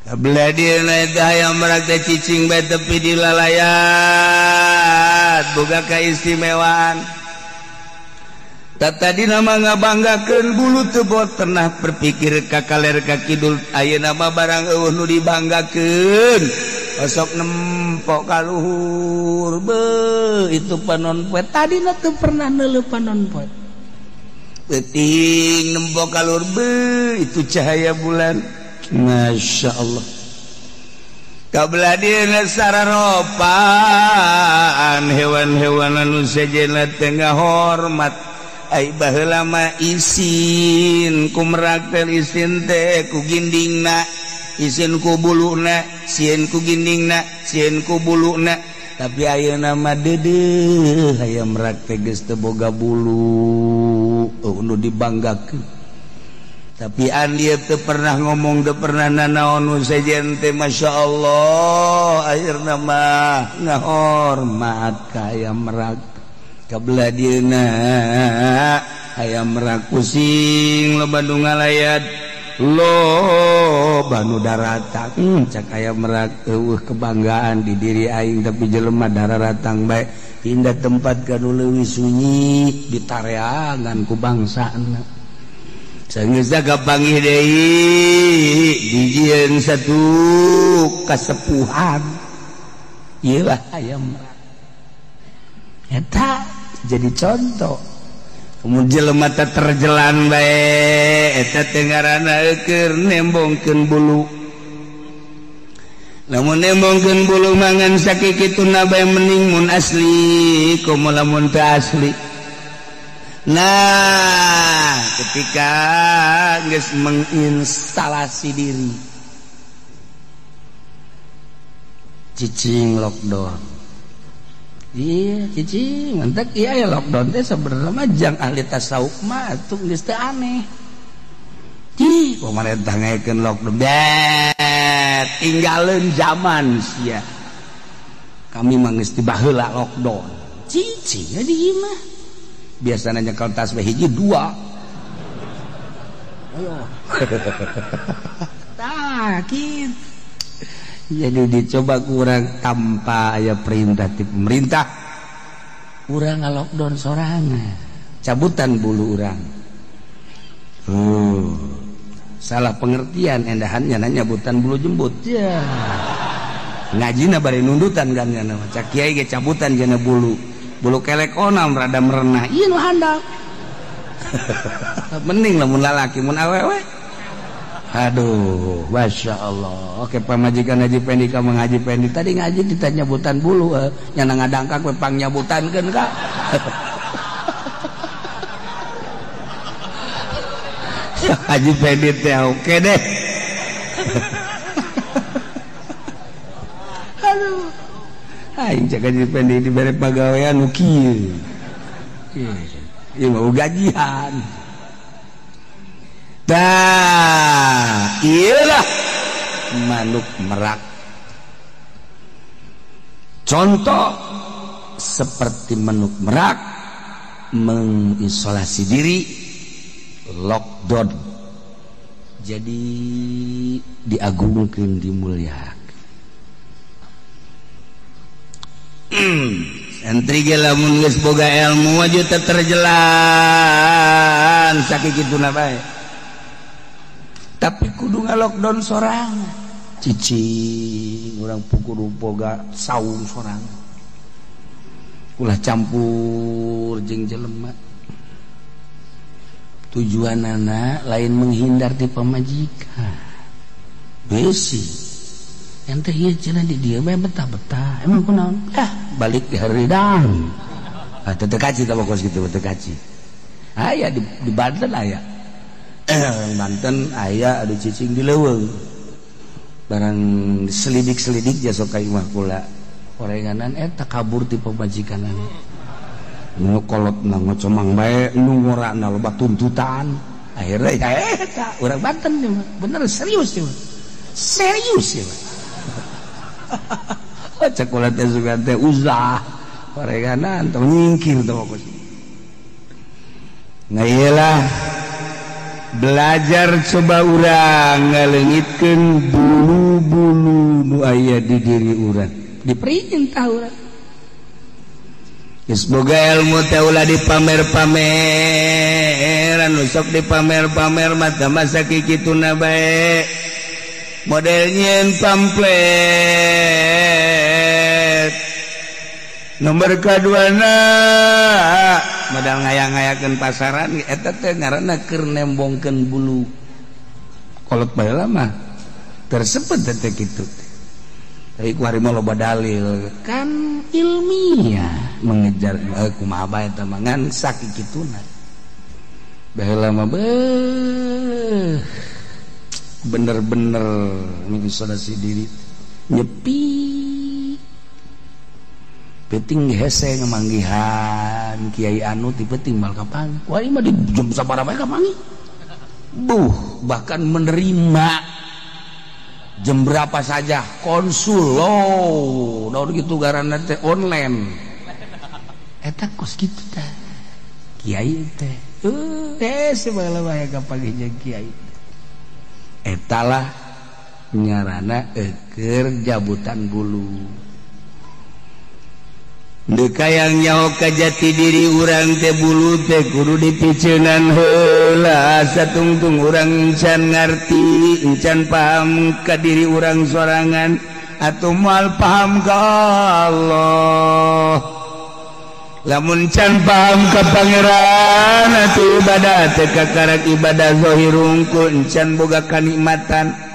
kabelah dieuna eta hayam merak teh cicing bae tepi di lalayat boga kaistimewaan. Tadi nama ngabanggakeun bulu teu bot pernah berpikir ka kaler ka kidul ayeuna mah barang eueuh nu dibanggakeun osok nempok ka luhur beuh itu panon poe tadina teu pernah neuleuh panon poe peuting nempok ka luhur beuh itu cahaya bulan. Masya Allah kabla dieuna sararopan hewan-hewan anu sejenna teh ngahormat. Ai baheula mah isin ku merak teh isin teh ku gindingna isin ku buluna sieun ku gindingna sieun ku buluna. Tapi ayeuna mah deudeuh hayam merak teh geus teu boga bulu nu dibanggakeun. Tapi dia teu pernah ngomong, teu pernah nanaon nu sejen teh, Masya Allah. Akhirna mah ngahormat ka ayam merak. Kabelah dieuna ayam merak pusing loba nu ngalayat, loba nu daratang. Cak ayam merak eueuh kebanggaan di diri aing tapi jelema dararatang bae pindah tempat ka nu leuwih sunyi ditareangan ku bangsana. Sanggeus kapanggih deui dijieun satu kasepuhan. Ieu lah ayam merak. Eta jadi contoh. Kemudian jelema teh terjelan bae eta teh ngaranna keur nembongkeun bulu. Lamun nembongkeun bulu mangan sakikituna bae mending mun asli komo lamun teu asli. Nah, ketika geus menginstalasi diri cicing lockdown. Iya, cicing mentek iya ya lockdown teh sebenarnya mah jang ahli tasawuf mah atuh geus teu aneh. Cih, pemerintah ngaekeun lockdown. Bet, tinggalin zaman sia. Kami mah geus dibaheula lockdown. Cicing di ieu mah. Biasanya nyekel tasbih hiji dua. Ayo. Tah, kitu. Jadi dicoba kurang tanpa aya perintah ti pemerintah. Urang ngalockdown sorangan. Cabutan bulu urang. Salah pengertian endahannya nanya nyabutan bulu jembut. Ya. Ngajina bari nundutan kan nya. Cak kiai ge cabutan jana bulu. Bulu kelek onam rada merenah. Ieu nu handap. Mending lamun lalaki mun awewe. Aduh, Masya Allah. Oke, pamajikan Haji Pendi ka Mang Haji Pendi tadi ngaji ditanya nyabutan bulu, nyana ngadangkak we pangnyabutankeun ka. Haji Pendi teh oke deh. Aduh. Aing cek Haji Pendi dibere pagawean nu kieu. Ieu mah gajian. Dah, iyalah manuk merak. Contoh seperti manuk merak mengisolasi diri, lockdown. Jadi diagungkeun, dimuliakan. Santri ge lamun geus boga ilmu aja teu terjelan sakituna bae. Tapi kudu nga-lockdown sorangan. Cicing urang kudu boga saung sorangan. Ulah campur jeung jelema. Tujuanana lain menghindar ti pamajikan. Besi. Ente ieu cenah di dieu bae betah-betah. Emang kunaon? Ah, balik di haridang. Ah, teu kaci tah kos kitu teu kaci. Aya di Banten aya. Banten aya ada cicing di leuweung. Barang selidik-selidik jasa ka imah kula. Orenganan eta kabur ti pamajikanana. Nu kolotna ngocomang bae, nu ngorana loba tuntutan. Akhirnya ya eta urang Banten ieu mah. Bener serius ieu mah. Serius ieu mah. Cek kula teh sugan teh uzah. Orenganan tong nyingkir teh kos. Nah iyalah belajar coba urang ngaleungitkeun bulu-bulu nu aya di diri urang, diperintah urang. Geus boga ilmu teh ulah dipamer-pameran, nu sok dipamer-pamer mah teh masa kikituna bae. Model nyieun pamflet. Nomor kaduana modal ngayang-ngayakeun pasaran eta teh ngaranna keur nembongkeun bulu. Kolot baheula mah tersebut teh kitu. Tapi ku hari mah loba dalil kan ilmiah mengejar kumaha bae eta mah ngan sakikituna. Baheula mah beuh bener-bener mengisolasi diri nyepi. Peting hese ngemanggihan kiai anu ti peting mal kapanggih. Wah ieu mah di jam sabaraha bae kapanggih. Buh, bahkan menerima jam berapa saja konsul loh, daun gitu garana teh online. Eta kos kitu teh. Kiai teh. Sebagala bae kapanggih jeung kiai. Etalah ngarana keur jabutan bulu. Dekayang nyaho ka jati diri urang teh bulu teh kudu dipiceunan heula satungtung urang encan ngarti encan paham ka diri urang sorangan atuh moal paham ka Allah. Lamun can paham ka Pangeran atuh ibadah teh kakarak ibadah zahir hungkul encan boga kanikmatan.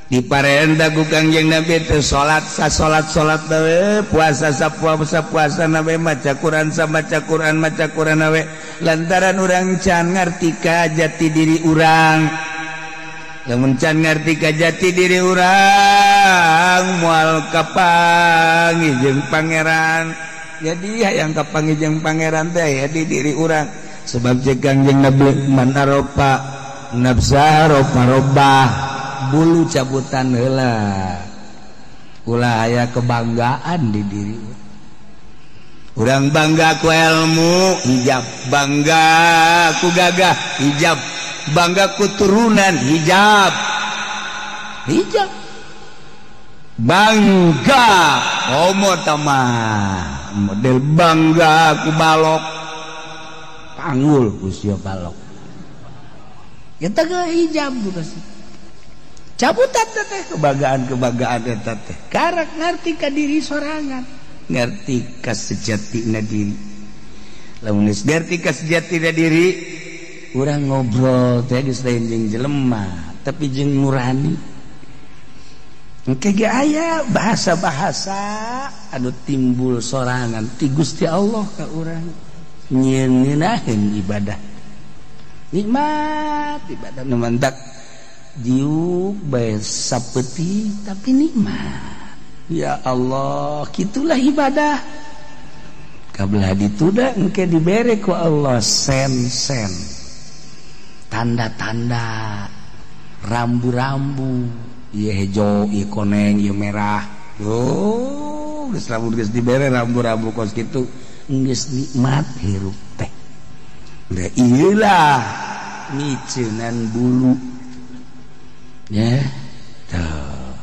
Diparenta ku Kangjeng Nabi teh salat sa salat-salat we puasa sa puasa-puasa na we maca Quran sa maca Quran maca Quran we lantaran urang can ngarti ka jati diri urang. Lamun can ngarti ka jati diri urang moal kapanggih jeung Pangeran. Jadi hayang kapanggih jeung Pangeran teh aya di diri urang sebab ceuk Kangjeng Nabi man arofa nafsa rofa robah bulu cabutan heula ulah aya kebanggaan di diri urang. Bangga ku ilmu hijab, bangga ku gagah hijab, bangga ku turunan hijab, hijab bangga homo tamah model bangga ku balok panggul ku sia balok kita ke hijab pasti cabutan teh kebanggaan-kebanggaan eta teh karak ngarti ka diri sorangan, ngarti ka sejatina diri. Lamun geus ngarti ka sejatina diri urang ngobrol teh geus lain jeung jelema tapi jeung nurani. Engke ge aya bahasa-bahasa anu timbul sorangan ti Gusti Allah ka urang nyieun ibadah nikmat ibadah nu mantak diuk bae sapeuti tapi nikmat. Ya Allah, kitulah ibadah. Kabelah dituda engke dibere ku Allah sen-sen, tanda-tanda, rambu-rambu, ieu hejo, ieu koneng, ieu merah. Oh, geus lamun geus dibere rambu-rambu kos kitu geus nikmat hirup teh. Da ieu lah miceunan bulu. Ya, tuh.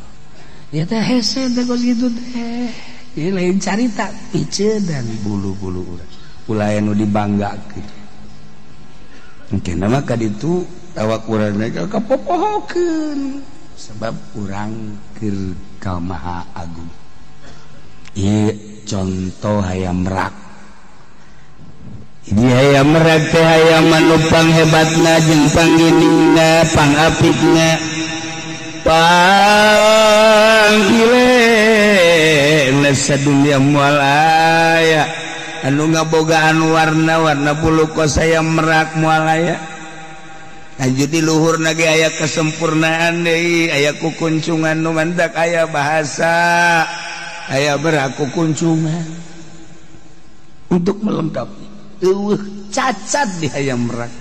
Ya teh hese teh kos kitu teh. Ieu lain carita picedan bulu-bulu urang. Ulah anu dibanggakeun. Engke mah ka ditu awak urang teh kapopohokeun sebab urang keur ka Maha Agung. Ieu contoh hayam merak. Di hayam merak teh hayam anu panghebatna jeung pangginingna, pangapikna. Panggile sadunia moal aya anu ngabogaan warna-warna bulu kos hayam merak moal aya. Lanjut di luhur ge aya kesempurnaan deui, aya kukuncungan nu mantak aya bahasa, aya berak kukuncungan untuk melengkapi. Eueuh cacat di hayam merak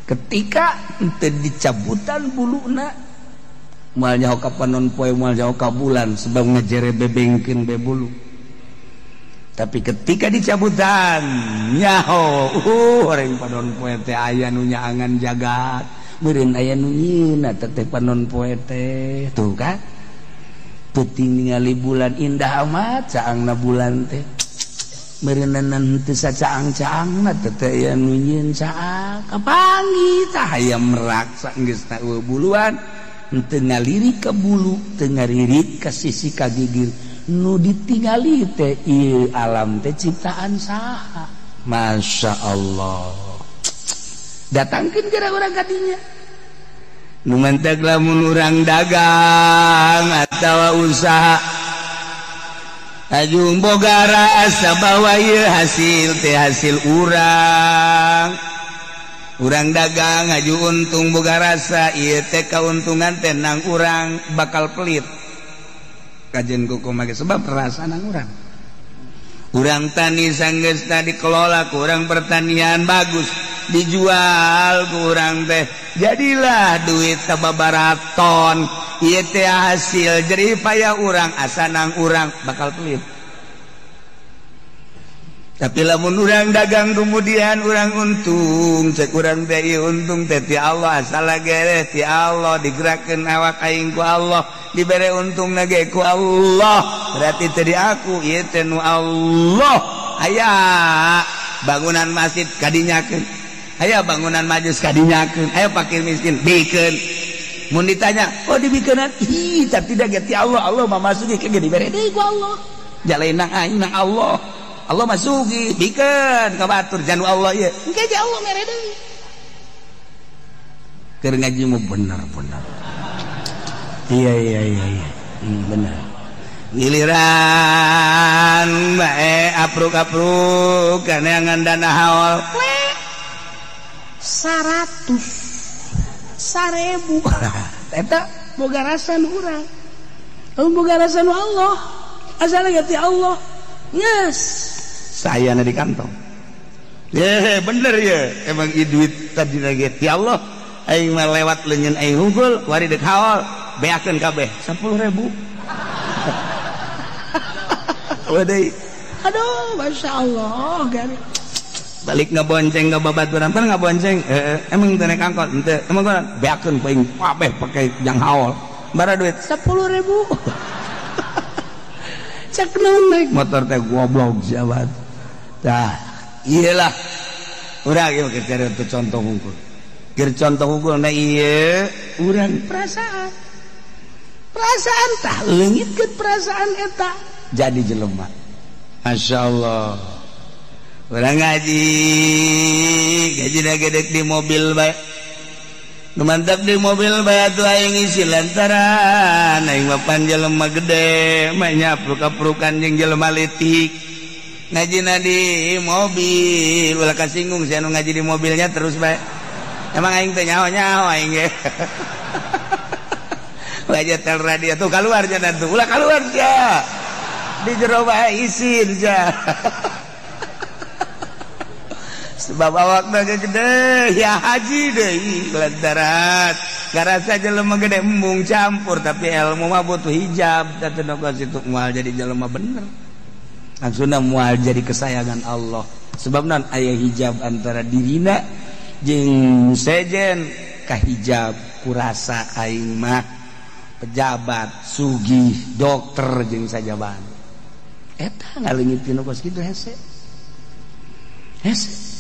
ketika henteu dicabutan buluna moal nyaho ka panon poe, moal nyaho ka bulan sebab ngejere bebengkeun be bulu. Tapi ketika dicabutan nyaho, orang panon poe teh aya nu nyaangan jagat, meureun aya nu nyieunna teh panon poe teh. Tuh kan peuting ningali bulan indah amat caangna bulan teh. Meureunna teu sacaang-caangna teh aya nu nyieun caang. Kapanggih tah hayam merak saenggeusna eueuh buluan. Teu ngalirik ka bulu, teu ngalirik ka sisi ka gigir. Nu ditingali teh ieu alam teh ciptaan saha. Masya Allah. Datangkeun geura urang ka dinya. Nu mantek lamun urang dagang atawa usaha ajung boga rasa bahwa ieu hasil teh hasil urang. Urang dagang aju untung boga rasa ieu teh kauntungan teh nang urang bakal pelit. Kajen kuku make sebab rasa nang urang. Urang tani sanggeusna dikelola ku urang pertanian bagus. dijual ku urang teh jadilah duit sababaraton ieu teh hasil jerih payah urang asanang urang bakal pelit. Tapi lamun urang dagang kemudian urang untung, cek urang teh ieu untung teh ti Allah, asal gereh ti Allah, digerakkeun awak aing ku Allah, dibere untungna ge ku Allah, berarti teh di aku ieu teh nu Allah. Aya bangunan masjid kadinyakeun, aya bangunan majlis kadinyakeun, aya fakir miskin bikeun. Mun ditanya, oh dibikeunan, ih tapi da ge ti Allah, Allah mah masuki ke ge dibere deui ku Allah. Jalainang aing nang Allah. Allah masuki bikeun ka batur janu Allah ieu. Engke ge Allah mere deui. Keur ngaji mah bener-bener. Iya iya iya iya. Bener. Giliran bae apruk-apruk kaneangan dana haul. 100 1000. Eta boga rasa nu urang. Lamun boga rasa nu Allah, asalna ge ti Allah. Yes. Saya di kantong. Ye, bener ya. Emang i duit tadi lagi ti Allah. Aing mah lewat leungeun aing hungkul, wari deuk haol, beakeun kabeh 10.000. Wadai. Aduh, Masya Allah, gari. Balik ngabonceng ka babaturan, pan ngabonceng. Emang teu naik angkot, henteu. Emang gua beakeun ku aing kabeh pake jang haol. Bara duit 10.000. Cek naon naik motor teh goblok jabat. Tah, iyalah. Urang ieu keur cari contoh hungkul. Keur contoh hungkul na ieu urang perasaan. Perasaan tah leungitkeun perasaan eta jadi jelema. Masya Allah. Urang ngaji, gajina gedek di mobil bae. Nu mantap di mobil bae atuh aing isi lantaran aing mah pan jelema gede, mah nyapruk-aprukan jeung jelema leutik. Ngajina di mobil, ulah kasinggung sia nu ngaji di mobilnya terus bae. Emang aing teh nyaho-nyaho aing ge. Ulah tel radio tuh kaluar cenah tuh, ulah kaluar sia. Di jero bae isin sia. Sebab awakna ge gede ya haji deui lantaran garasa jelema gede embung campur tapi ilmu mah butuh hijab teh nu situ moal jadi jelema bener. Langsungna moal jadi kesayangan Allah. Sebab naon aya hijab antara dirina jeung sejen kahijab kurasa aing mah pejabat, sugih, dokter jeung sajaban. Eta ngaleungit nu kos kitu hese. Hese.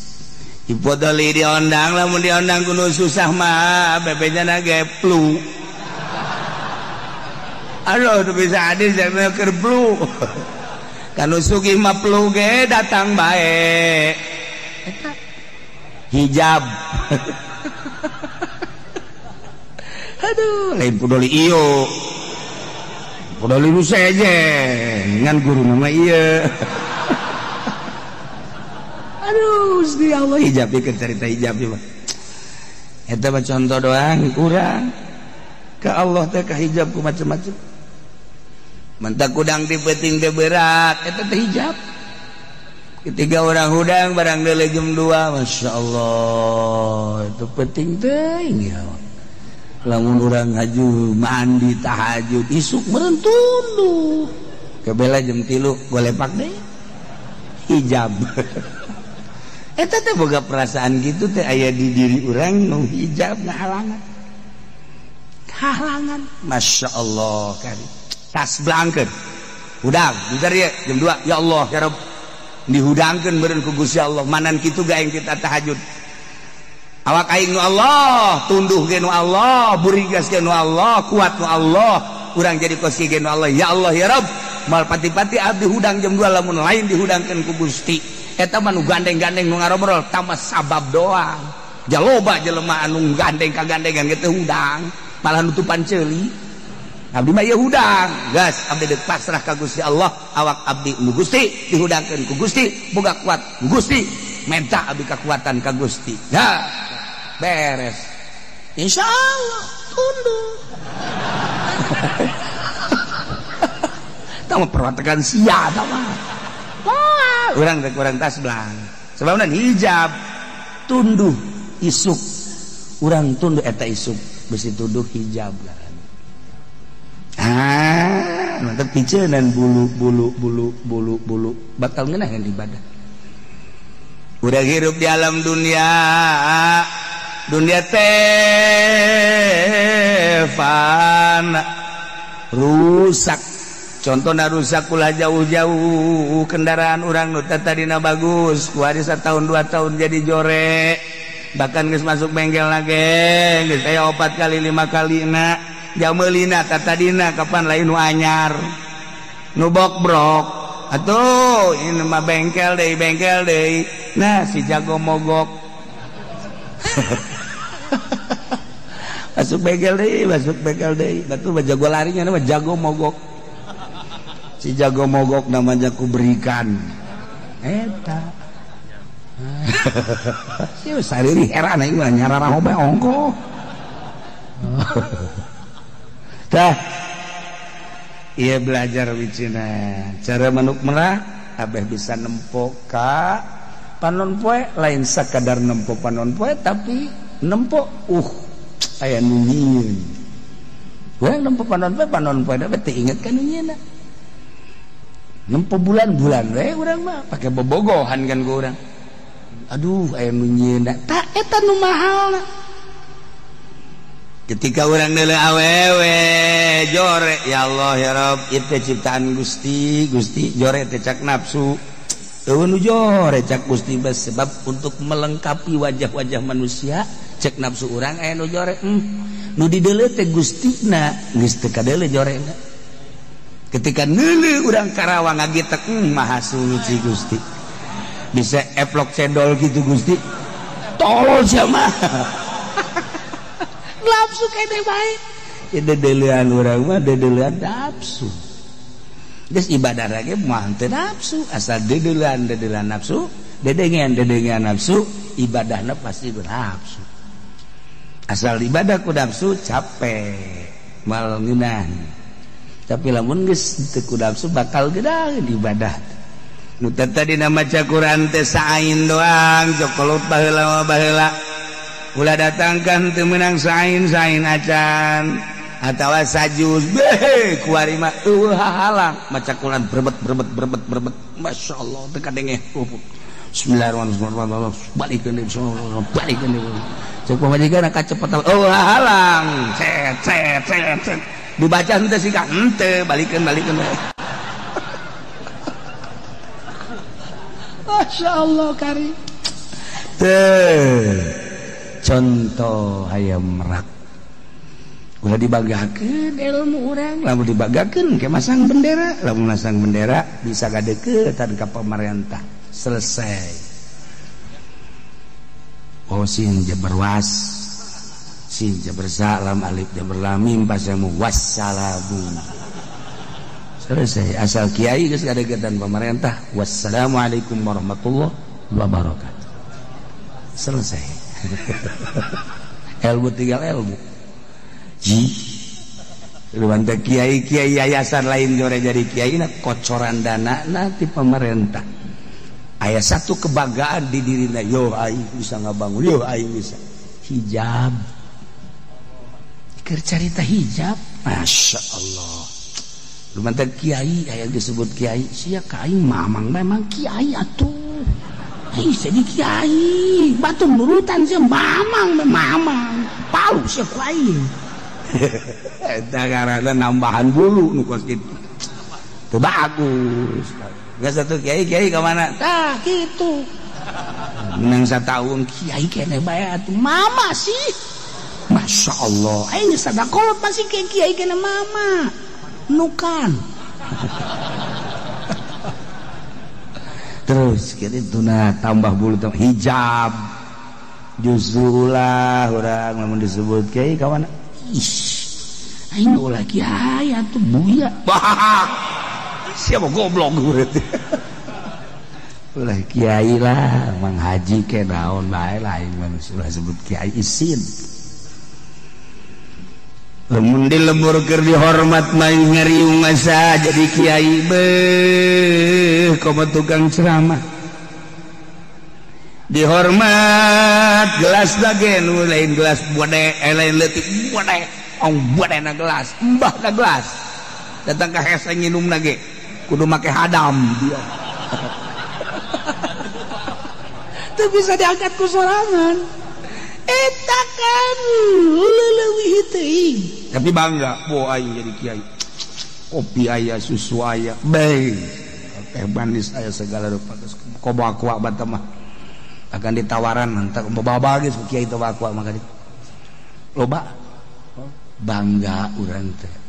Ipodoli diondang, lamun diondang kudu susah mah bebejana ge plu. Aduh teu bisa adil saya keur plu. Kanu sugih mah plu ge datang bae. Eta hijab. Aduh, lain pudoli iyo. Pudoli nu sejen, ngan guru mah ieu. Aduh, Gusti Allah hijab ieu cerita hijab ieu mah. Eta mah contoh doang kurang. Ka Allah teh ka hijab ku macem-macem. Mentak kudang di peuting teh berat, eta teh hijab. Ketiga orang hudang barang deuleu jam 2, Masya Allah, itu penting teuing ya. Lamun urang haju mandi tahajud isuk meureun tunduh. Kebela jam 3 golepak deui. Hijab. Eta teh boga perasaan gitu teh aya di diri urang nu hijab ngahalangan. Halangan. Masya Allah kari. Tas blangkeun. Hudang, bentar ya jam 2. Ya Allah, ya Rabb. Dihudangkeun meureun ku Gusti Allah. Manan kitu ga aing kita tahajud. Awak aing nu Allah, tunduh ge nu Allah, burigas ge nu Allah, kuat nu Allah, urang jadi kos ge nu Allah. Ya Allah ya Rabb. Mal pati-pati abdi hudang jam 2 lamun lain dihudangkeun ku Gusti. Eta mah nu gandeng-gandeng nu ngarobrol tama sabab doang. Jaloba jelema anu gandeng kagandengan ge teu hudang, malah nutupan ceuli. Abdi mah ieu hudang, gas abdi deuk pasrah ka Gusti Allah, awak abdi nu Gusti dihudangkeun ku Gusti, boga kuat ku Gusti, menta abdi kekuatan ka Gusti. Ya, beres. Insyaallah tunduk. Tama perwatekan sia tama. Wah, urang teh kurang tas belang. Sebabna hijab. Tunduh isuk urang tunduh eta isuk besi tunduh hijab ngaranna. Ah, mantap piceunan bulu bulu bulu bulu bulu bakal ngeunaheun ibadah. Udah hirup di alam dunia, dunia teh fana rusak. Contohna rusak ulah jauh-jauh kendaraan urang nu tadina bagus, ku hari satahun 2 tahun jadi jore. Bahkan geus masuk bengkel lagi, geus aya 4 kali 5 kali na jameulina tatadina kapan lain nu anyar nu bokbrok atuh ini mah bengkel deui nah si jago mogok masuk bengkel deui batu mah jago larinya mah jago mogok si jago mogok namanya ku berikan eta. Si sariri heran aing mah nyarara hobe ongko. Tah. Ieu belajar wicina. Cara manuk merak abeh bisa nempo ka panon poe lain sakadar nempo panon poe tapi nempo aya nu nyieun. Urang nempo panon poe da teu inget ka nu nyieunna. Nempo bulan-bulan we urang mah pake bobogohan kan ku urang. Aduh aya nu nyieunna tah eta nu mahalna. Ketika urang neuleuh awewe jore ya Allah ya Rabb ieu teh ciptaan Gusti Gusti jore teh cak nafsu eueuh nu jore cak Gusti sebab untuk melengkapi wajah-wajah manusia cek nafsu urang aya nu jore nu dideuleu teh Gustina geus teu kadeuleu jorena. Ketika neuleuh urang Karawang ngagitek maha suci Gusti bisa eplok cendol gitu Gusti tolol siapa nafsu kene bae ya dedelean urang mah dedelean nafsu geus ibadah lagi mah teu nafsu asal dedelean dedelean nafsu dedengean dedengean nafsu ibadahna pasti bernafsu asal ibadah ku nafsu capek mal ngeunah tapi lamun geus teu ku nafsu bakal gedaheun ibadah. Nu tadi nama Quran teh sain doang jokolot baheula baheula ulah datangkan teu meunang sain sain acan atawa sajuz beh kuari mah eueuh hahalang maca Quran berbet berbet berbet berbet masyaallah teu kadenge. Bismillahirrahmanirrahim balikeun deui balikeun deui cek pamajikan kacepetan eueuh hahalang cet cet cet cet dibaca henteu sih ka henteu balikeun balikeun. Masya Allah kari teh contoh hayam merak ulah dibagakeun ilmu urang lamun dibagakeun ke masang bendera lamun masang bendera bisa gadeukeutan ka pamarentah selesai. Oh sin jabar was sin jabar salam alif jabar lam mim pasamu wassalamu selesai asal kiai geus gadeukeutan pamarentah wassalamualaikum warahmatullahi wabarakatuh selesai. Ilmu tinggal ilmu ji luwanta kiai-kiai yayasan lain jore jadi kiai na kocoran dana na ti pemerintah aya satu kebanggaan di dirina yo aing bisa ngabangun yo aing bisa hijab keur carita hijab Masya Allah luwanta kiai aya disebut kiai sia ka aing mamang memang kiai atuh. Ih, jadi kiai, batu nurutan sih mamang, mamang, palu sih ku aing. Eta karena nambahan bulu nu kos kitu. Teu bagus. Geus satu kiai kiai ka mana? Tah kitu. Menang sataun kiai keneh bae atuh mama sih. Masya Allah, aing geus sadakolot masih kiai kiai keneh mama. Nukan. Terus gitu nah tambah bulu tambah hijab justru ulah urang lamun disebut kiai kawan ih aing ulah kiai atuh buya siapa goblok berarti ulah kiai lah mang haji ke naon bae lain manusia ulah sebut kiai isin lamun di lembur keur dihormat mah ngariung asa jadi kiai beuh komo tukang ceramah. Dihormat gelas lagi nu lain gelas bode, lain leutik bode, ong bode na gelas, mbah na gelas. Datang ka hese nginum lagi, kudu make hadam dia. Teu bisa diangkat ku sorangan. Eta kan leuwih teuing. Tapi bangga, bo aing jadi kiai. Kopi aya, susu aya, bae. Teh manis aya segala rupa. Kobo aqua bata mah. Akan ditawaran entar bawa geus kiai teh aqua maka loba bangga urang teh.